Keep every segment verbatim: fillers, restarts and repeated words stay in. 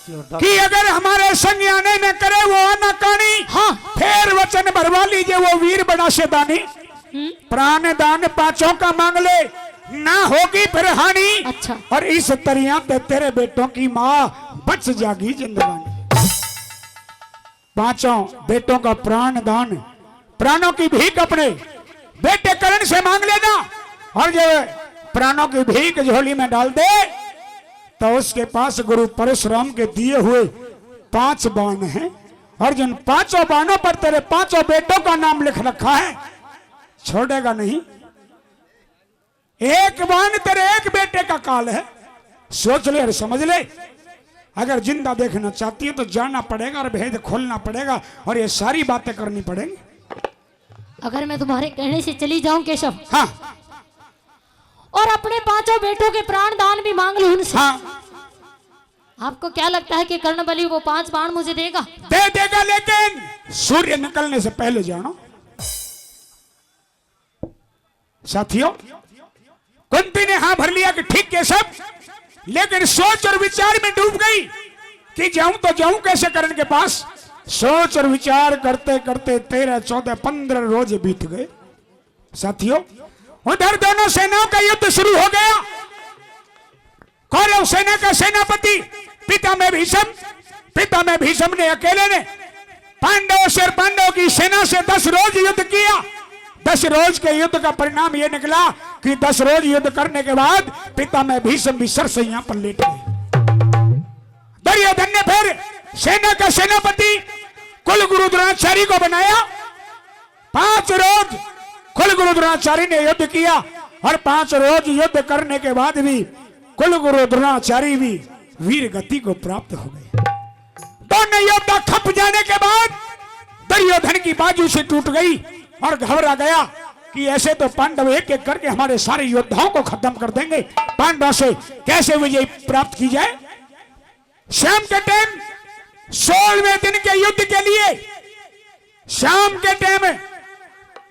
कि अगर हमारे संग आने में करे वो आनाकानी, हाँ। फिर वचन भरवा लीजिए वो वीर बड़ा से दानी। हम्म। प्राण दान पांचों का मांग ले, ना होगी फिर हानि। अच्छा। और इस तरिया ते तेरे बेटों की माँ बच जागी जिंदगानी। पांचों बेटों का प्राण दान, प्राणों की भीख अपने बेटे करण से मांग लेना, और जो प्राणों की भीख झोली में डाल दे, तो उसके पास गुरु परशुराम के दिए हुए पांच बाण हैं, और जिन पांचों बाणों पर तेरे पांचों बेटों का नाम लिख रखा है, छोड़ेगा नहीं। एक बाण तेरे एक बेटे का काल है, सोच ले और समझ ले। अगर जिंदा देखना चाहती है तो जाना पड़ेगा और भेद खोलना पड़ेगा और ये सारी बातें करनी पड़ेंगी। अगर मैं तुम्हारे कहने से चली जाऊं केशव, हाँ। और अपने पांचों बेटों के प्राण दान भी मांग लूं उनसे, हाँ। आपको क्या लगता है कि कर्ण बलि वो पांच बाण मुझे देगा? दे देगा, लेकिन सूर्य निकलने से पहले जानो। साथियों, कुंती ने हाँ भर लिया कि ठीक केशव, लेकिन सोच और विचार में डूब गई कि जाऊं तो जाऊं कैसे करण के पास। सोच और विचार करते करते तेरह, चौदह, पन्द्रह रोज बीत गए। साथियों, उधर दोनों सेनाओं का युद्ध शुरू हो गया। कौरव सेना का सेनापति पितामह भीष्म, पितामह भीष्म ने अकेले ने पांडवों से और पांडवों की सेना से दस रोज युद्ध किया। दस रोज के युद्ध का परिणाम ये निकला कि दस रोज युद्ध करने के बाद पितामह भीष्म भी सरसैया पर लेट गए। दुर्योधन ने फिर सेना का सेनापति कुल गुरु द्रोणाचार्य को बनाया। पांच रोज कुल गुरु द्रोणाचार्य ने युद्ध किया और पांच रोज युद्ध करने के बाद भी कुल गुरु द्रोणाचार्य भी वीर गति को प्राप्त हो गए। दोनों योद्धा खप जाने के बाद दुर्योधन की बाजू से टूट गई और घबरा गया कि ऐसे तो पांडव एक एक करके हमारे सारे योद्धाओं को खत्म कर देंगे, पांडवों से कैसे विजय प्राप्त की जाए। शाम के टाइम सोलहवें दिन के युद्ध के लिए शाम के टाइम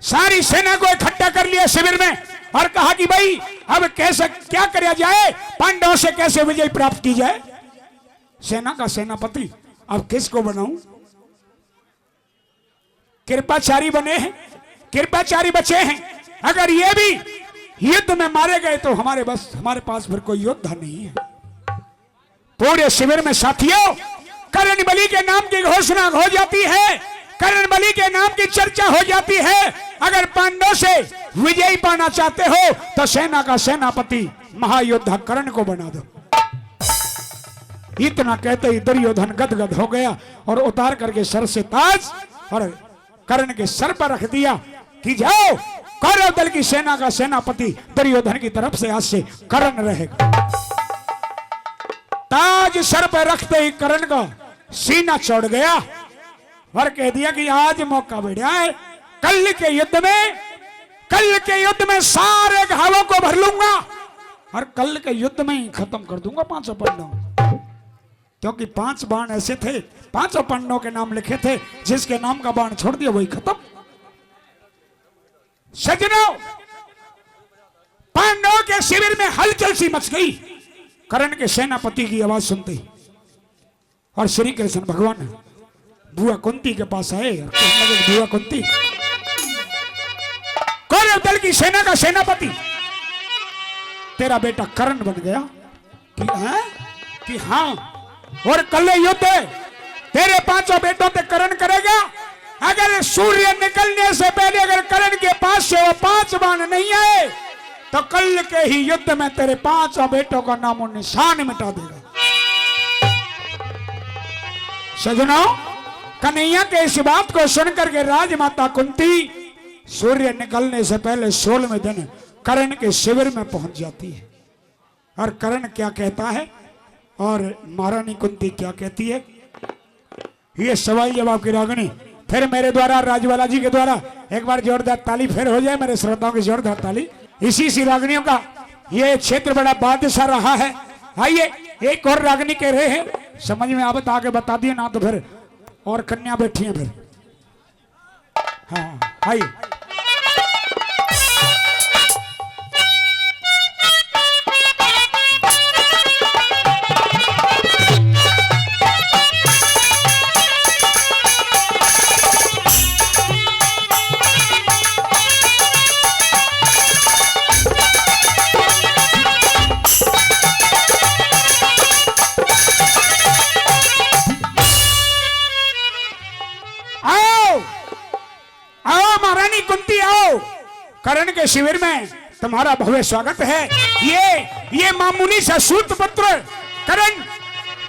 सारी सेना को इकट्ठा कर लिया शिविर में और कहा कि भाई, अब कैसे, क्या करा जाए, पांडवों से कैसे विजय प्राप्त की जाए। सेना का सेनापति अब किसको बनाऊं? कृपाचारी बने हैं, कृपाचारी बचे हैं। अगर ये भी युद्ध में मारे गए तो हमारे बस, हमारे पास फिर कोई योद्धा नहीं है। पूरे शिविर में साथियों, करण बलि के नाम की घोषणा हो जाती है, करण बलि के नाम की चर्चा हो जाती है। अगर पांडवों से विजय पाना चाहते हो तो सेना का सेनापति महायोद्धा कर्ण को बना दो। इतना कहते ही दुर्योधन गदगद हो गया और उतार करके सर से ताज और कर्ण के सर पर रख दिया कि जाओ, कौरव दल की सेना का सेनापति दुर्योधन की तरफ से आज से कर्ण रहेगा। ताज सर पर रखते ही कर्ण का सीना चढ़ गया और कह दिया कि आज मौका बढ़िया है, कल के युद्ध में, कल के युद्ध में सारे घावों को भर लूंगा और कल के युद्ध में ही खत्म कर दूंगा पांचों पांडवों। क्योंकि पांच बाण ऐसे थे, पांचों पांडवों के नाम लिखे थे, जिसके नाम का बाण छोड़ दिया वही खत्म। सजनों, पांडवों के शिविर में हलचल सी मच गई कर्ण के सेनापति की आवाज सुनते ही। और श्री कृष्ण भगवान बुआ कुंती के पास आए और कहने लगे, बुआ कुंती, कौरव दल की सेना का सेनापति तेरा बेटा कर्ण बन गया। कि, हैं? कि हाँ, और कल युद्ध तेरे पांचों बेटों ते कर्ण करेगा। अगर सूर्य निकलने से पहले अगर कर्ण के पास से वो पांच बाण नहीं आए तो कल के ही युद्ध में तेरे पांचों बेटों का नामो निशान मिटा देगा। सजनों, कन्हैया के इस बात को सुनकर के राजमाता कुंती सूर्य निकलने से पहले सोलहवें दिन कर्ण के शिविर में पहुंच जाती है। और कर्ण क्या कहता है और महारानी कुंती क्या कहती है, ये सवाल जवाब की रागनी। फिर मेरे द्वारा, राजवाला जी के द्वारा एक बार जोरदार ताली फिर हो जाए, मेरे श्रोताओं की जोरदार ताली। इसी सी रागनियों का ये क्षेत्र बड़ा बादशाह रहा है। आइए, एक और रागनी कह रहे हैं, समझ में आवे तो आगे बता दिए, ना तो फिर और कन्या बैठी हैं फिर। हाँ, आइए। करण के शिविर में तुम्हारा भव्य स्वागत है। ये, ये मामूली सा सूत पुत्र करण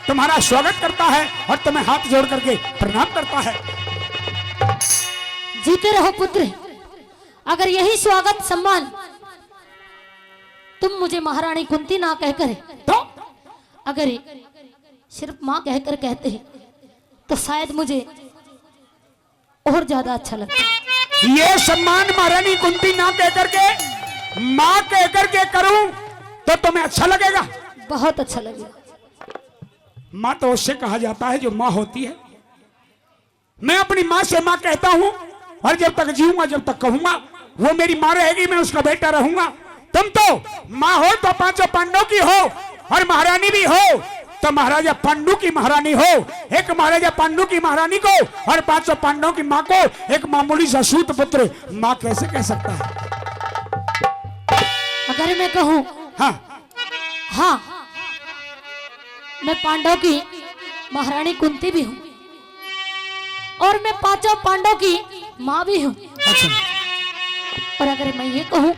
तुम्हारा स्वागत करता है और तुम्हें हाथ जोड़ करके प्रणाम करता है। जीते रहो पुत्र, अगर यही स्वागत सम्मान तुम मुझे महारानी कुंती ना कहकर, तो? अगर सिर्फ माँ कहकर कहते तो शायद मुझे और ज्यादा अच्छा लगता। ये सम्मान महारानी कुंती ना कह करके माँ कह करके करूं तो तुम्हें अच्छा लगेगा? बहुत अच्छा लगेगा। माँ तो उससे कहा जाता है जो माँ होती है। मैं अपनी माँ से माँ कहता हूँ और जब तक जीऊंगा, जब तक कहूंगा, वो मेरी माँ रहेगी, मैं उसका बेटा रहूंगा। तुम तो माँ हो तो पांचों पांडवों की हो और महारानी भी हो, तो महाराजा पांडु की महारानी हो। एक महाराजा पांडु की महारानी को और पांचों पांडवों की माँ को एक मामूली सा सूत पुत्र माँ कैसे कह सकता है? अगर मैं कहूँ, हाँ। हाँ, मैं पांडव की महारानी कुंती भी हूँ और मैं पांचों पांडव की माँ भी हूँ। अच्छा। और अगर मैं ये कहूँ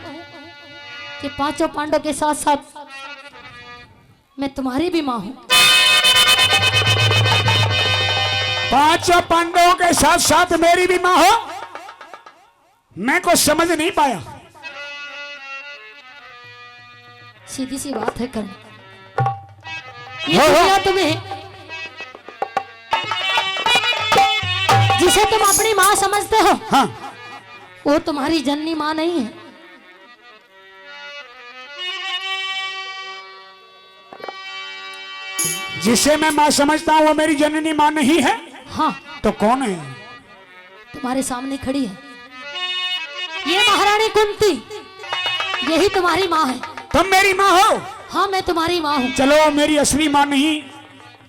कि पांचों पांडव के साथ साथ मैं तुम्हारी भी माँ हूँ। पांचों पांडवों के साथ साथ मेरी भी माँ हो, मैं कुछ समझ नहीं पाया। सीधी सी बात है कर्ण, ये हो, हो। दुनिया तुम्हें, जिसे तुम अपनी माँ समझते हो, हाँ। वो तुम्हारी जननी माँ नहीं है। जिसे मैं माँ समझता हूँ, वो मेरी जननी माँ नहीं है। हाँ। तो कौन है? तुम्हारे सामने खड़ी है ये महारानी कुंती, यही तुम्हारी माँ है। तुम मेरी माँ हो? हाँ, मैं तुम्हारी माँ हूँ। चलो, मेरी असली माँ नहीं,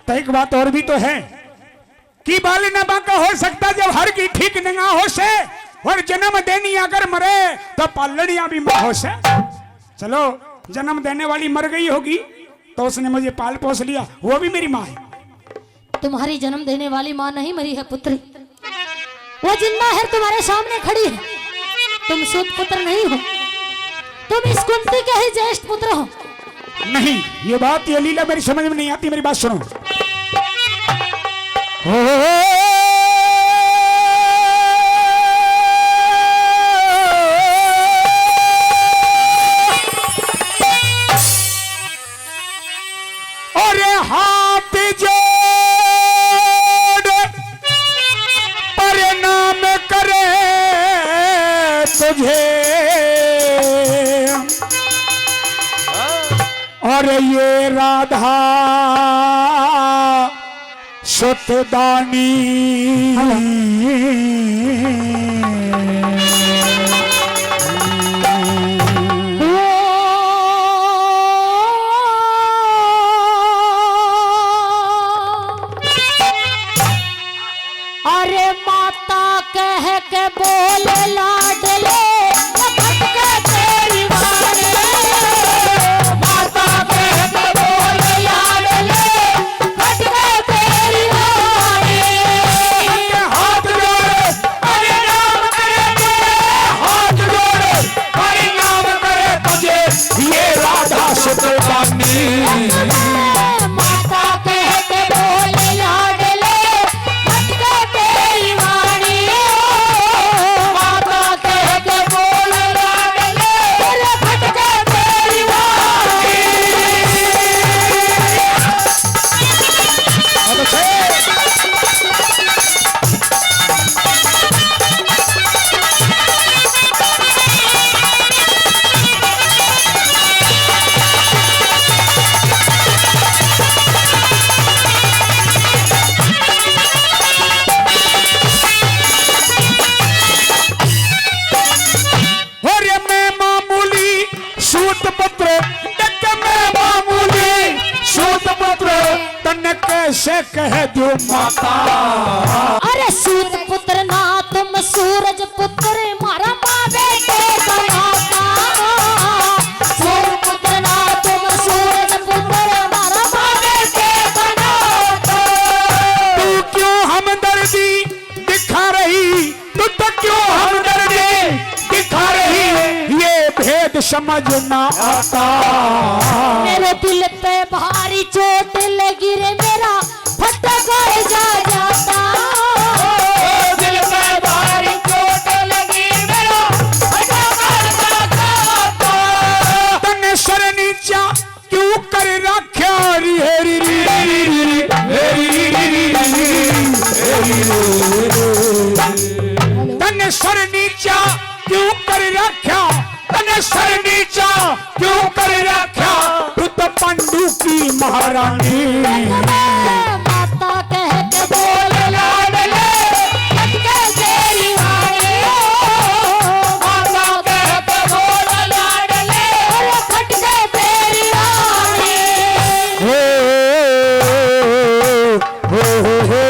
तो एक बात और भी तो है कि बाल ना बांका हो सकता जब हर की ठीक नंगा हो से, और जन्म देनी अगर मरे तो पालड़ियां भी माँ हो से। चलो, जन्म देने वाली मर गई होगी तो उसने मुझे पाल पोस लिया, वो भी मेरी माँ है। तुम्हारी जन्म देने वाली माँ नहीं मरी है पुत्र, वो जिंदा है, तुम्हारे सामने खड़ी है। तुम सूत पुत्र नहीं हो, तुम इस कुंती के ही ज्येष्ठ पुत्र हो। नहीं, ये बात, ये लीला मेरी समझ में नहीं आती, मेरी बात सुनो। हो, अरे हाथ जोड़ प्रणाम करे तुझे। अरे ये राधा सुतदानी। अरे माता कह के बोल लाडले, खटके तेरी वाणी। माता कह के बोल लाडले, खटके तेरी वाणी। हाथ जोड़, हरि नाम करे तुझे, हाथ जोड़, हरि नाम करे तुझे, ये राधा सुतरानी। माता कह के बोल लाडले, खटके तेरी वाणी। माता कह के बोल लाडले, तेरे खटके तेरी वाणी। अरे मैं मामूली सूत पुत्र, देख मैं मामूली सूत पुत्र, तन्ने कैसे कह दूं माता। अरे सूत पुत्र ना तुम सूरज पुत्र, मारा माँ बेटे का नाता। सूत पुत्र ना तुम सूरज पुत्र, मारा माँ बेटे का नाता। तू क्यों हमदर्दी दिखा रही, तू तो क्यों हमदर्दी दिखा रही, समझ ना आता। मेरे दिल पे भारी चोट लगी रे, मेरा फटका जा जाता। दिल पे भारी चोट लगी, मेरा फटका जा जाता। तन्ने सर नीचा क्यों कर रख्या री हेरी री, हेरी री, हेरी री, हेरी री। तन्ने सर नीचा क्यों कर रख्या, तन्ने सर नीचा क्यों कर रख्या, तू तो पांडु की महारानी। माता कह के बोल लाडले, खटके तेरी वाणी। ओ माता कह के बोल लाडले, अरे खटके तेरी वाणी। हो, हो, हो, हो।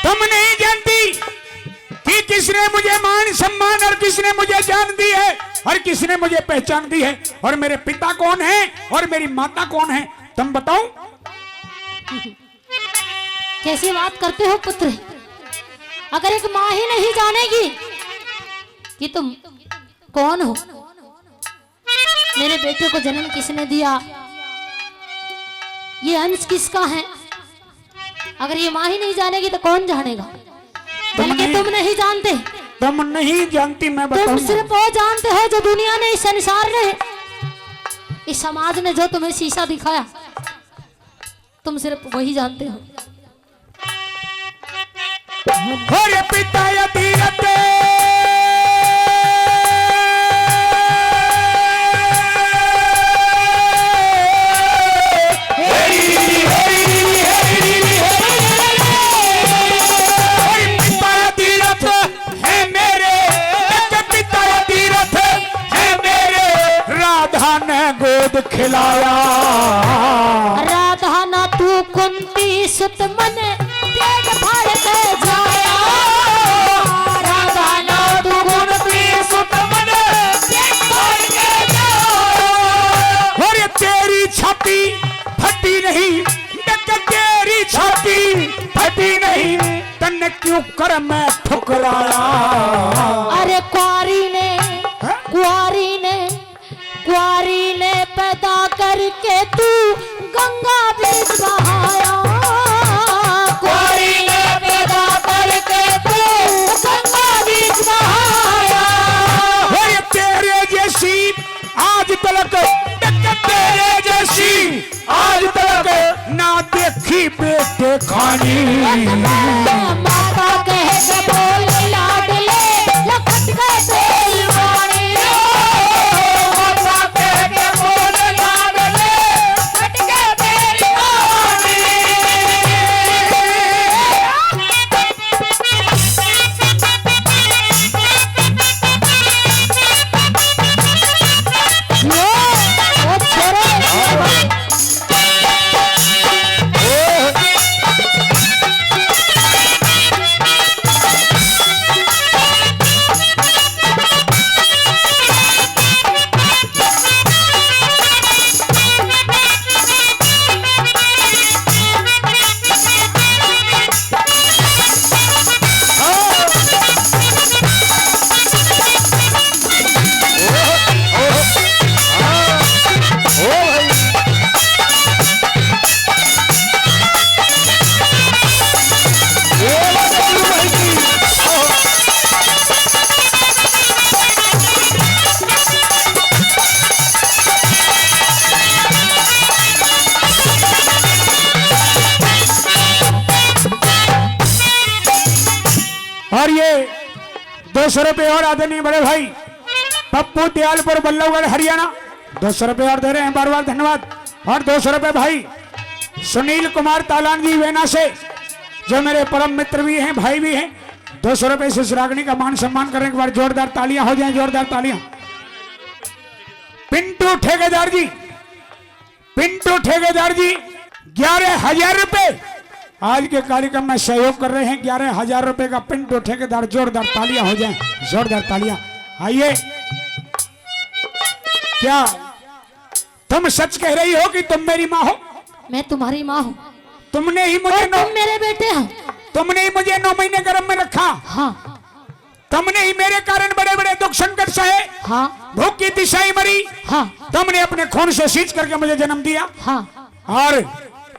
तुम नहीं जानती कि किसने मुझे मान सम्मान और किसने मुझे जान दी है और किसने मुझे पहचान दी है, और मेरे पिता कौन है और मेरी माता कौन है, तुम बताओ। कैसी बात करते हो पुत्र? अगर एक माँ ही नहीं जानेगी कि तुम कौन हो, मेरे बेटे को जन्म किसने दिया, ये अंश किसका है, अगर ये माँ ही नहीं जानेगी तो कौन जानेगा? तुम बल्कि नहीं, तुम नहीं जानते। तुम नहीं जानती, मैं तुम बताऊंगा। सिर्फ वो जानते हो जो दुनिया ने, इस संसार ने, इस समाज ने जो तुम्हें शीशा दिखाया, तुम सिर्फ वही जानते हो। अरे पिता या तीरथ। अरे पिता या तीरथ। है मेरे, एक पिता तीरथ है मेरे, राधा ने गोद खिलाया। राधा ना तू कुंती सुत मन पेट फाड़ के जाया। राधा ना तू कुंती सुत मन पेट फाड़ के जाया। और ये तेरी छाती फटी नहीं, देख तेरी छाती फटी नहीं। तन्ने क्यों कर मैं ठुकराया? अरे कुआरी ने, हैं? कुआरी ने, कुआरी ने पैदा करके तू गंगा बीच बहाया। कुआरी ने पैदा करके तू गंगा बीच बहाया। अरे तेरे जैसी आज तलक, तेरे जैसी आज तलक ना देखी बेटे खानी। माता कह के बोल लाडले, लखट के तेरी वाणी। माता कह के बोल लाडले, लखट के तेरी वाणी। और ये दो सौ रुपए और आदरणीय बड़े भाई पप्पू दयालपुर बल्लभगढ़ हरियाणा दो सौ रुपए और दे रहे हैं, बार बार धन्यवाद। और दो सौ रुपए भाई सुनील कुमार तालान जी वेना से, जो मेरे परम मित्र भी हैं, भाई भी हैं, दो सौ रुपए से इस रागनी का मान सम्मान करने के बाद जोरदार तालियां हो जाएं, जोरदार तालियां। पिंटू ठेकेदार जी, पिंटू ठेकेदार जी, ग्यारह हजार रुपए आज के कार्यक्रम में सहयोग कर रहे हैं। ग्यारह हजार रुपए का पिंटू ठेकेदार, जोरदार तालियां हो जाएं, जोरदार तालियां। आइए, क्या तुम सच कह रही हो कि तुम मेरी माँ हो? मैं तुम्हारी माँ हूँ। तुमने ही मुझे और नौ तुम मेरे बेटे हो। तुमने ही मुझे नौ महीने गर्भ में रखा। हाँ। तुमने ही मेरे कारण बड़े बड़े दुख संकट सहे। हाँ। भूख की तिसाई मरी। हाँ। तुमने अपने खून से सींच करके मुझे जन्म दिया। हाँ। और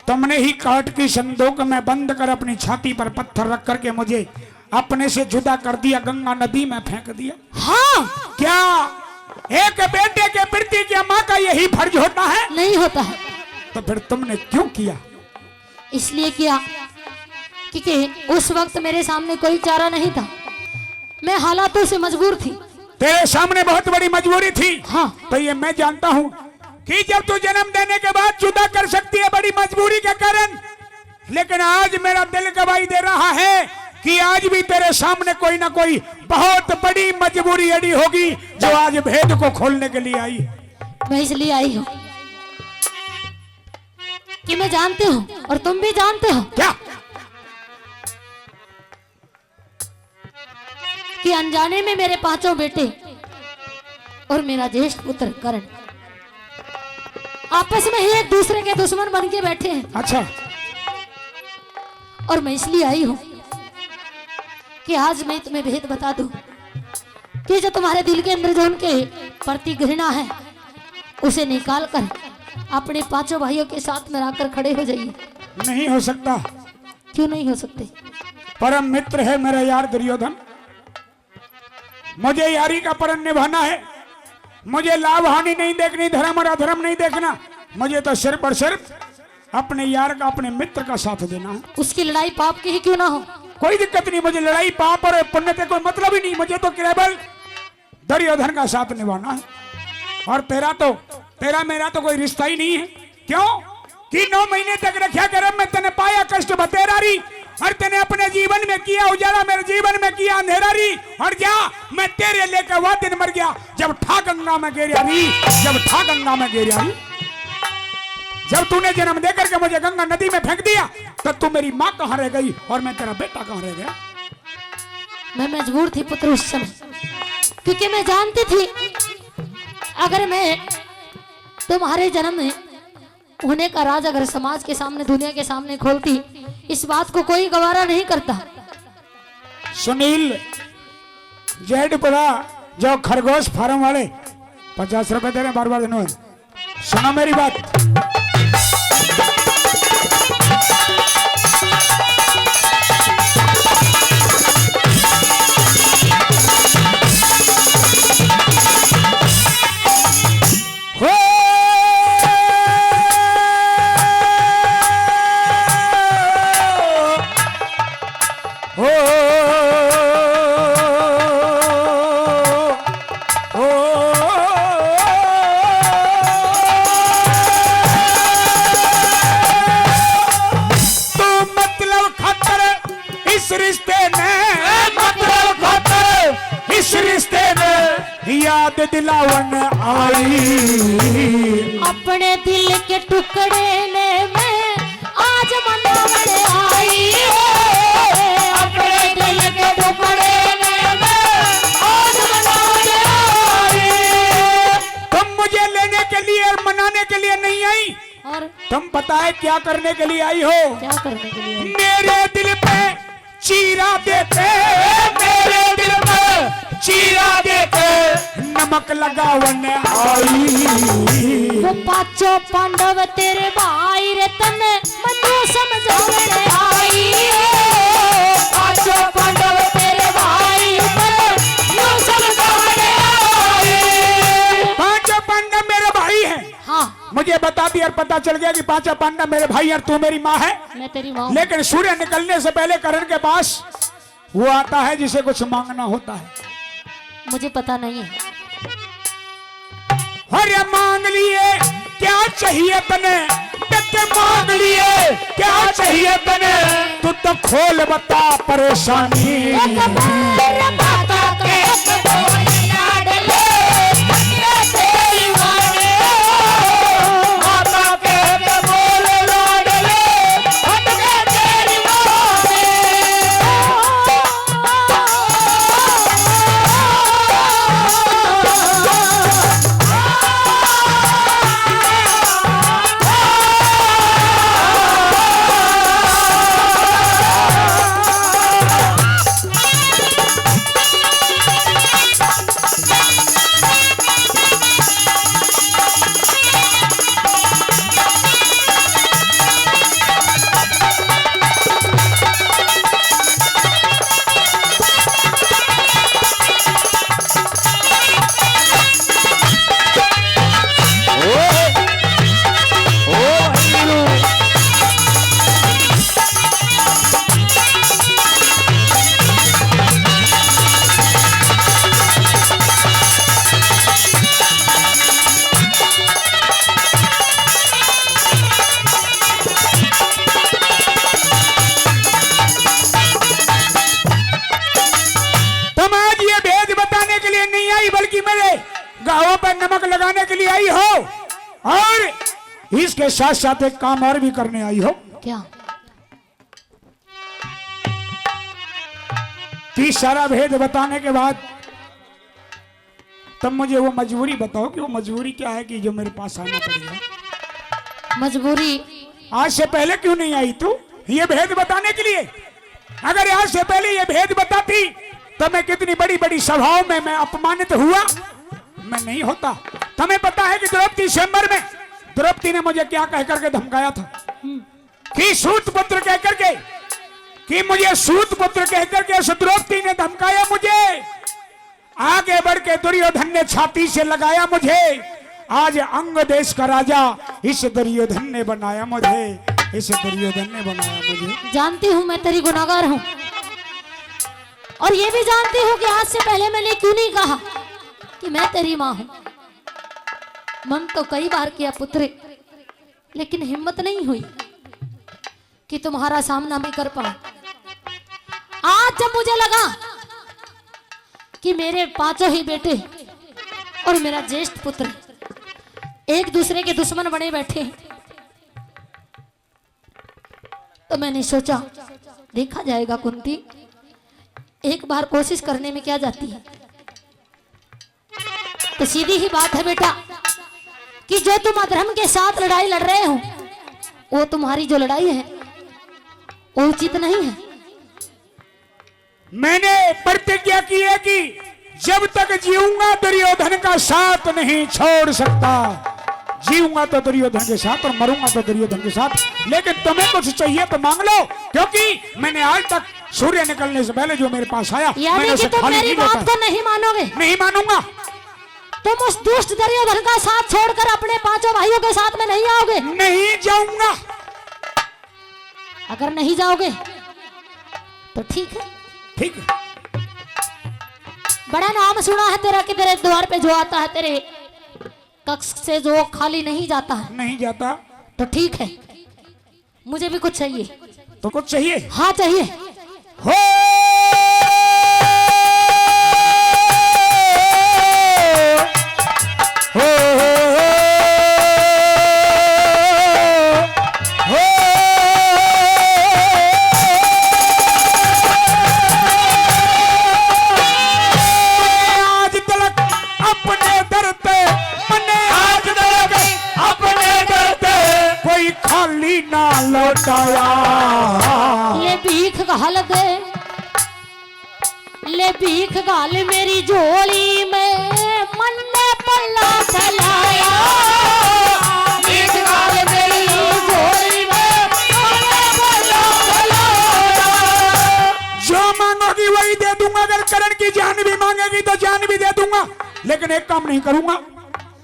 तुमने ही काट की संदूक में बंद कर अपनी छाती पर पत्थर रख करके मुझे अपने से जुदा कर दिया, गंगा नदी में फेंक दिया। हाँ। क्या एक बेटे के प्रति क्या माँ का यही फर्ज होता है? नहीं होता है। तो फिर तुमने क्यों किया? इसलिए किया क्योंकि उस वक्त मेरे सामने कोई चारा नहीं था, मैं हालातों से मजबूर थी। तेरे सामने बहुत बड़ी मजबूरी थी। हाँ। तो ये मैं जानता हूँ कि जब तू जन्म देने के बाद जुदा कर सकती है बड़ी मजबूरी के कारण, लेकिन आज मेरा दिल गवाही दे रहा है कि आज भी तेरे सामने कोई ना कोई बहुत बड़ी मजबूरी अड़ी होगी, जो आज भेद को खोलने के लिए आई। मैं इसलिए आई हूँ कि मैं जानती हूँ और तुम भी जानते हो क्या? कि अनजाने में मेरे पांचों बेटे और मेरा ज्येष्ठ पुत्र करण आपस में ही एक दूसरे के दुश्मन बन के बैठे हैं। अच्छा। और मैं इसलिए आई हूँ कि आज मैं तुम्हें भेद बता दूं कि जो तुम्हारे दिल के अंदर जो उनके प्रति घृणा है, उसे निकाल कर अपने पांचों भाइयों के साथ में आकर खड़े हो जाइए। नहीं हो सकता। क्यों नहीं हो सकते? परम मित्र है मेरा यार दुर्योधन, मुझे यारी का प्रण निभाना है, मुझे लाभ हानि नहीं देखनी, धर्म और अधर्म नहीं देखना, मुझे तो सिर्फ और सिर्फ अपने यार का, अपने मित्र का साथ देना है। उसकी लड़ाई पाप की ही क्यों ना हो। कोई दिक्कत नहीं, मुझे लड़ाई पाप और पुण्य से कोई मतलब ही नहीं, मुझे तो केवल दुर्योधन का साथ निभाना है। और तेरा तो, तेरा मेरा तो कोई रिश्ता ही नहीं है। क्यों? कि नौ महीने तक रखा गर्भ में, तने पाया कष्ट बतेरा री, और तने अपने जीवन में किया उजाला, मेरे जीवन में किया अंधेरा री। और जा, मैं तेरे लेके वह दिन मर गया जब ठा गंगा में गिरा री, जब ठा गंगा में गिरा री। जब तूने जन्म दे करके मुझे गंगा नदी में फेंक दिया, तो तू मेरी माँ कहाँ रह गई और मैं तेरा बेटा कहाँ रह गया? मैं मजबूर थी पुत्र उस समय, क्योंकि मैं जानती थी अगर मैं तुम्हारे जन्म में होने का राज अगर समाज के सामने, दुनिया के सामने खोलती, इस बात को कोई गवारा नहीं करता। सुनील जेडपुरा, जो खरगोश फार्म वाले, पचास रुपए दे रहे हैं, बार बार धन्यवाद। सुनो मेरी बात। हो, हो, हो, तू मतलब खातर इस रिश्ते ने, मतलब खातर इस रिश्ते ने याद दिलावन आई। अपने दिल के टुकड़े ने मैं आज मनावन आई। अपने दिल के टुकड़े ने मैं आज मनावन आई। तुम मुझे लेने के लिए और मनाने के लिए नहीं आई। और तुम पता है क्या करने के लिए आई हो? क्या करने के लिए आई? मेरे दिल पे चीरा देते, मेरे दिल पे चीरा देते, नमक लगावन आई। वो पांचों पांडव तेरे भाई रे, तन्ने मनु समझावन आई। पांचों पांडव तेरे भाई, तन्ने मनु समझावन आई। पांचों पांडव मेरे भाई हैं। हाँ। मुझे बता दिया और पता चल गया कि पांचों पांडव मेरे भाई हैं और तू मेरी माँ है। मैं तेरी माँ हूँ। लेकिन सूर्य निकलने से पहले कर्ण के पास वो आता है जिसे कुछ मांगना होता है। मुझे पता नहीं है। अरे मांग लिए, क्या चाहिए तने? तते मांग लिए, क्या चाहिए तने? तू तो खोल बता परेशानी। एक बार बात के बोल लाडले, तेरी माँ ने। बात के बोल लाडले, तुम आज ये भेद बताने के लिए नहीं आई, बल्कि मेरे घावों पर नमक लगाने के लिए आई हो। और इसके साथ साथ एक काम और भी करने आई हो। क्या? कि सारा भेद बताने के बाद तब मुझे वो मजबूरी बताओ कि वो मजबूरी क्या है कि जो मेरे पास आना पड़ गया। मजबूरी? आज से पहले क्यों नहीं आई तू ये भेद बताने के लिए? अगर आज से पहले ये भेद बताती तो मैं कितनी बड़ी बड़ी सभाओं में मैं अपमानित हुआ, मैं नहीं होता। तुम्हें पता है कि द्रौपदी स्वयंवर में द्रौपदी ने मुझे क्या कह करके धमकाया था? हम्म। कि सूत पुत्र कह करके, कि मुझे सूत पुत्र कह करके उस द्रौपदी ने धमकाया मुझे। आगे बढ़ के दुर्योधन ने छाती से लगाया मुझे। आज अंग देश का राजा इस दुर्योधन ने बनाया मुझे, इस दुर्योधन ने बनाया मुझे। जानती हूँ मैं तेरी गुनाहगार हूँ, और ये भी जानती हूँ कि आज से पहले मैंने क्यों नहीं कहा कि मैं तेरी माँ हूँ। मन तो कई बार किया पुत्र, लेकिन हिम्मत नहीं हुई कि तुम्हारा सामना भी कर पाऊं। आज जब मुझे लगा कि मेरे पांचों ही बेटे और मेरा ज्येष्ठ पुत्र एक दूसरे के दुश्मन बने बैठे हैं, तो मैंने सोचा, देखा जाएगा कुंती, एक बार कोशिश करने में क्या जाती है। तो सीधी ही बात है बेटा, कि जो तुम अधर्म के साथ लड़ाई लड़ रहे हो, वो तुम्हारी जो लड़ाई है, वो उचित नहीं है। मैंने प्रतिज्ञा की है कि जब तक जीऊंगा दुर्योधन का साथ नहीं छोड़ सकता। जीऊंगा तो दुर्योधन के साथ और मरूंगा तो दुर्योधन के साथ। लेकिन तुम्हें कुछ चाहिए तो मांग लो, क्योंकि मैंने आज तक सूर्य निकलने से पहले जो मेरे पास आया, यानी मैंने कि उसे तुम खाली मेरी नहीं बात लौटाया। को नहीं मानोगे? नहीं मानूंगा। तुम उस दुष्ट दुर्योधन का साथ छोड़कर अपने पांचों भाइयों के साथ में नहीं आओगे? नहीं जाऊंगा। अगर नहीं जाओगे तो ठीक है। ठीक है। बड़ा नाम सुना है तेरा कि तेरे द्वार पे जो आता है, तेरे कक्ष से जो खाली नहीं जाता है। नहीं जाता। तो ठीक है, मुझे भी कुछ चाहिए। तो कुछ चाहिए? हाँ, चाहिए। हो, हो, हो, हो, हो। आज तलक अपने दर ते, मन्ने आज तलक अपने दर ते कोई खाली ना लौटाया। ले भीख घाल दे, ले भीख घाल मेरी झोली में, मन्ने पल्ला फैलाया। भीख घाल मेरी झोली में, मन्ने पल्ला फैलाया। जो मांगोगी वही दे दूंगा, अगर करण की जान भी मांगेगी तो जान भी दे दूंगा, लेकिन एक काम नहीं करूंगा।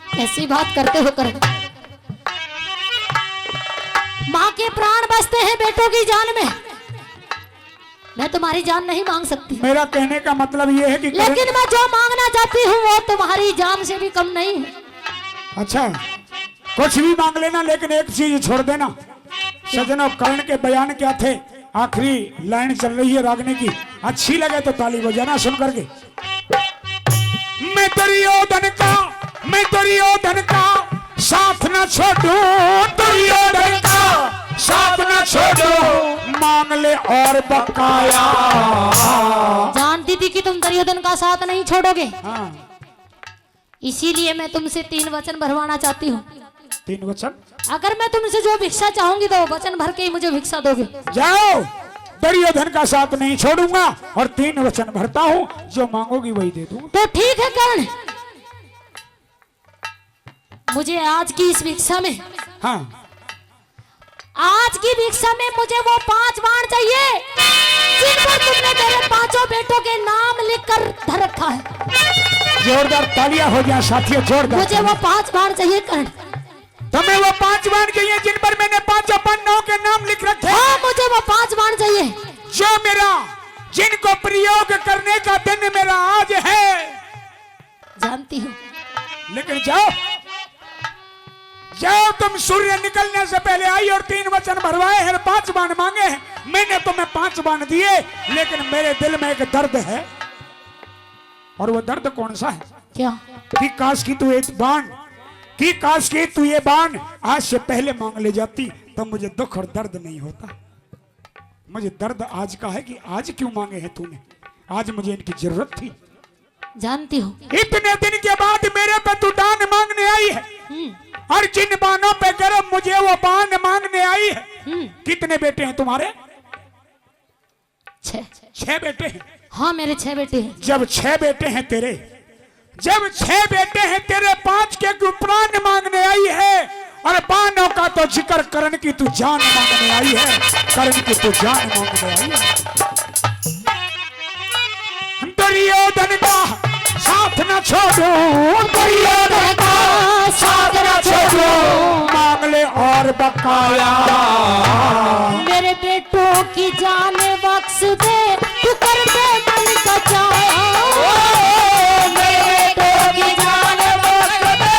कैसी बात करते हो करण? माँ के प्राण बसते हैं बेटों की जान में। मैं तुम्हारी जान नहीं मांग सकती। मेरा कहने का मतलब ये है कि करण लेकिन मैं जो मांगना चाहती हूँ, वो तुम्हारी जान से भी कम नहीं है। अच्छा, कुछ भी मांग लेना, लेकिन एक चीज छोड़ देना। सजनों, करण के बयान क्या थे? आखिरी लाइन चल रही है रागनी की, अच्छी लगे तो ताली बजाना सुन करके। मैं दुर्योधन का, मैं दुर्योधन का साथ न छोड़ूं, दुर्योधन का साथ न छोड़ूं, मांग ले और बकाया। जानती थी कि तुम दुर्योधन का साथ नहीं छोड़ोगे। हाँ। इसीलिए मैं तुमसे तीन वचन भरवाना चाहती हूँ। तीन वचन? अगर मैं तुमसे जो भिक्षा चाहूंगी, तो वचन भर के ही मुझे भिक्षा दोगे। जाओ, दुर्योधन का साथ नहीं छोड़ूंगा और तीन वचन भरता हूँ, जो मांगोगी वही दे दूंगा। तो ठीक है कर्ण, मुझे आज की इस भिक्षा में, हाँ। आज की भिक्षा में मुझे वो पांच बाण चाहिए, जिन पर तुमने मेरे पांचों बेटों के नाम लिख कर धर रखा है। जोरदार तालियां हो जाए साथियों, जोरदार मुझे वो तालियां। पांच बाण चाहिए कर्ण। तुम्हें वो पांच बाण चाहिए जिन पर मैंने पांचों पांडवों के नाम लिख रखे हैं। हाँ, मुझे वो पांच बाण चाहिए। जो मेरा, जिनको प्रयोग करने का दिन मेरा आज है। जानती हूँ। लेकिन जाओ, जाओ, तुम सूर्य निकलने से पहले आई और तीन वचन भरवाए हैं, पांच बाण मांगे हैं। मैंने तुम्हें पांच बाण दिए, लेकिन मेरे दिल में एक दर्द है। और वो दर्द कौन सा है? क्या? कि काश कि तू एक बाण, कि काश कि तू ये बाण आज से पहले मांग ले जाती, तब मुझे दुख और दर्द नहीं होता। मुझे दर्द आज का है कि आज क्यों मांगे हैं तूने, आज मुझे इनकी जरूरत थी। जानती हूँ। इतने दिन के बाद मेरे पे तू दान मांगने आई है, हम्म। और जिन बाणों पे गर्व, मुझे वो बाण मांगने आई है। हम्म। कितने बेटे हैं तुम्हारे? छह। छह बेटे हैं। हाँ, मेरे छह बेटे हैं। जब छह बेटे हैं तेरे, जब छह बेटे हैं तेरे, पांच के उपरांत मांगने आई है, और बाणों का तो जिक्र करण की तू जान मांगने आई है, करण की तू जान मांगने आई है। दुर्योधन का साथ न छोड़ूं, दुर्योधन का साथ न छोड़ूं, मांग ले और बकाया। मेरे बेटों की जान बख्श दे, तू कर दे मन का चाहा। ओ, मेरे बेटों की जान बख्श दे,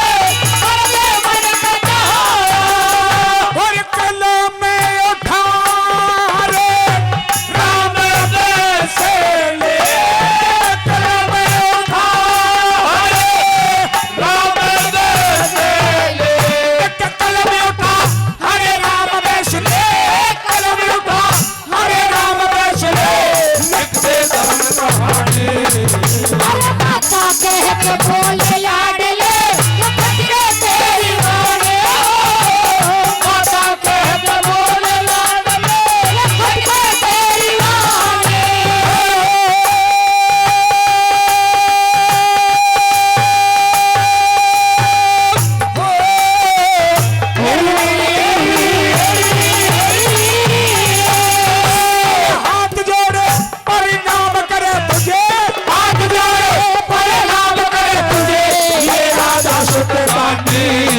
कर दे मन का चाहा। और कलम उठा रे राम वैसे ले, कलम उठा रे राम वैसे ले, कलम उठा रे राम वैसे ले, कलम उठा हरे राम वैसे ले, लिख दे धर्म कहानी। अरे माता कह के बोले लाडले, ये फटके तेरी वाणी। माता कह के बोले लाडले, ये फटके तेरी वाणी। हाथ जोड़ प्रणाम करे तुझे, हाथ जोड़ प्रणाम करे तुझे, ये राजा सुतरानी।